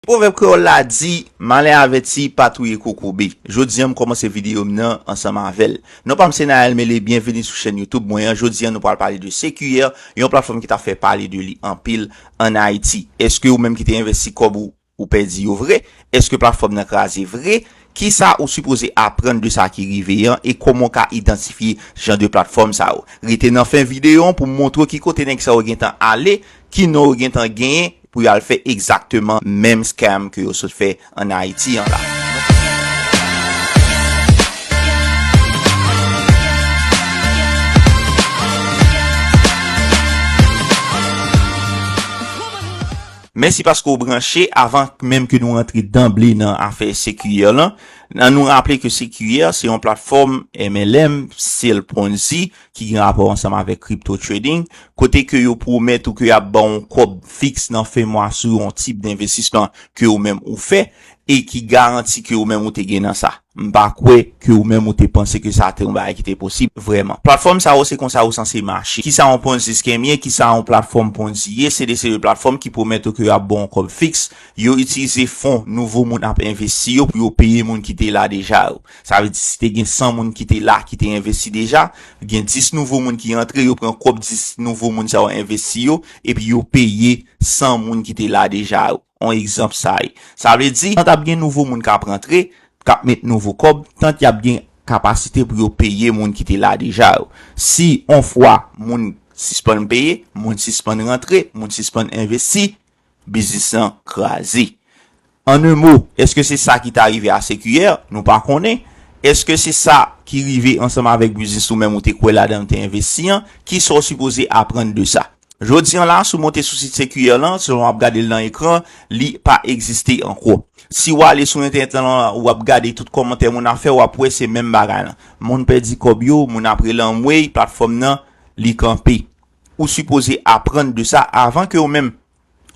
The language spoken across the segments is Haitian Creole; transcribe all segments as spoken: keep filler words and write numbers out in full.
Pwovèb kreyòl la di, malè avèti pa touye kokobe. Jodi a, m kòmanse videyo m nan ansanm avè l. Non pa m se Naël Mele, byenveni sou chèn YouTube mwen an. Jodi a, nou pral pale de C Q R, yon platfòm ki t ap fè pale de li anpil ann Ayiti. Èske ou menm ki te envesti kòb ou, ou pèdi yo vre? Èske platfòm nan kraze vre? Kisa ou sipoze aprann de sa ki rive an e kòman w ka idantifye jan de platfòm sa yo? Rete nan fen videyo an pou m montre w ki kote nèg sa yo gentan ale, ki non yo gentan genyen pou y al fè egzakteman menm scam ke yo sot fè ann Ayiti an la. Mèsi paske w branche. Avan menm ke nou rantre danble nan afè C Q R lan, ann nou raple ke C Q R se yon platfòm M L M, se l Ponzi, ki gen rapò ansanm avèk crypto trading, kote ke yo pwomèt ou ke y ap ba w yon kòb fiks nan fen mwa sou yon tip denvestisman ke ou menm ou fè, e ki garanti ke ou menm ou te gen nan sa. M pa kwè ke ou menm ou te panse ke sa te yon bagay ki te posib vrèman. Platfòm sa yo se konsa yo sanse mache. Kisa yon Ponzi scam ye, kisa yon platfòm Ponzi ye? Se de, se de platfòm ki pwomèt ou ke y ap ba w yon kòb fiks. Yo itilize fon nouvo moun ap envesti yo pou yo peye moun ki te la deja yo. Sa vle di si te gen san moun ki te la, ki te envesti deja, gen dis nouvo moun ki antre, yo pran kòb dis nouvo moun sa yo envesti yo, epi yo peye san moun ki te la deja yo. On egzanp sa ye. Sa vle di, tan t ap gen nouvo moun k ap rantre, k ap met nouvo kòb, tan y ap gen kapasite pou yo peye moun ki te la deja yo. Si on fwa moun sispann peye, moun sispann rantre, moun sispann envesti, biznis lan kraze. An un mo, èske se sa ki ta rive a C Q R? Nou pa konnen. Èske se sa ki rive ansanm avèk biznis ou menm ou te kwè ladan, ou te envesti an? Kisa w sipoze aprann de sa? Jodi an la, si w monte sou sit C Q R lan, selon w ap gade l nan ekran, li pa egziste ankò. Si w ale sou entènèt lan, w ap gade tout kòmantè moun ap fè, w ap wè se menm bagay lan. Moun pèdi kòb yo, moun ap rele anmwey, platfòm nan, li kanpe. Ou sipoze aprann de sa avan ke ou menm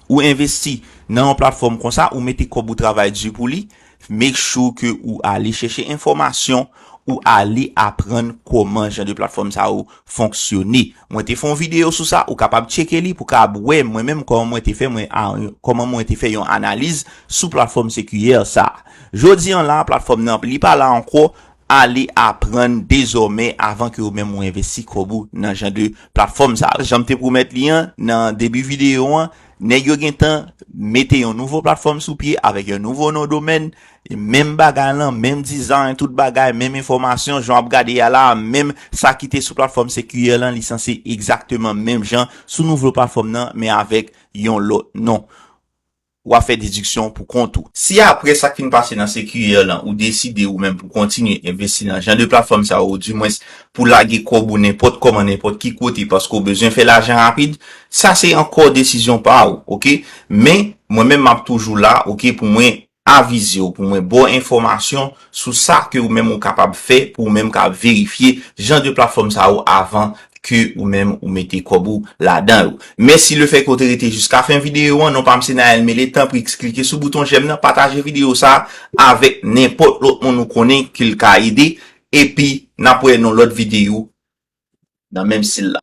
ou envesti nan yon platfòm konsa, ou mete kòb ou travay di pou li, make sure ke ou ale chèche enfòmasyon, ou ale aprann kòman jan de platfòm sa yo fonksyone. Mwen te fè yon videyo sou sa, ou kapab tcheke li pou w kapab wè mwen menm kòman mwen te fè, mwen, a, kòman mwen te fè yon analiz sou platfòm C Q R sa. Jodi an la, platfòm nan, li pa la ankò, ale aprann dezòmè avan ke ou menm ou envesti kòb ou nan jan de platfòm sa. Jan m te pwomèt li an nan debi videyo an, nèg yo gentan mete yon nouvo platfòm sou pye avèk yon nouvo non domèn, menm bagay lan, menm design, tout bagay, menm enfòmasyon, jan w ap gade a la, menm sa ki te sou platfòm C Q R lan, li sanse egzakteman menm jan sou nouvo platfòm nan, men avèk yon lòt non. W ap fè dediksyon pou kont ou. Si apre sa k fin pase nan C Q R lan, ou deside ou menm pou kontinye envesti nan jan de platfòm sa yo, ou dimwens pou lage kòb ou nenpòt kòman, nenpòt ki kote, paske w bezwen fè lajan rapid, sa se ankò desizyon pa ou, oke? Men, mwen menm m ap toujou la, oke, pou mwen avize w, pou mwen ba w enfòmasyon sou sa ke ou menm ou kapab fè, pou ou menm ka verifye jan de platfòm sa yo avan ke ou menm ou mete kòb ou ladan yo. Mèsi lefètke w te rete jiska fen videyo an. Non pa m se Naël Mele, tanpri klike sou bouton jèm nan, pataje videyo sa a avèk nenpòt lòt moun ou konnen ke l ka ede, epi n ap wè nan lòt videyo nan menm stil la.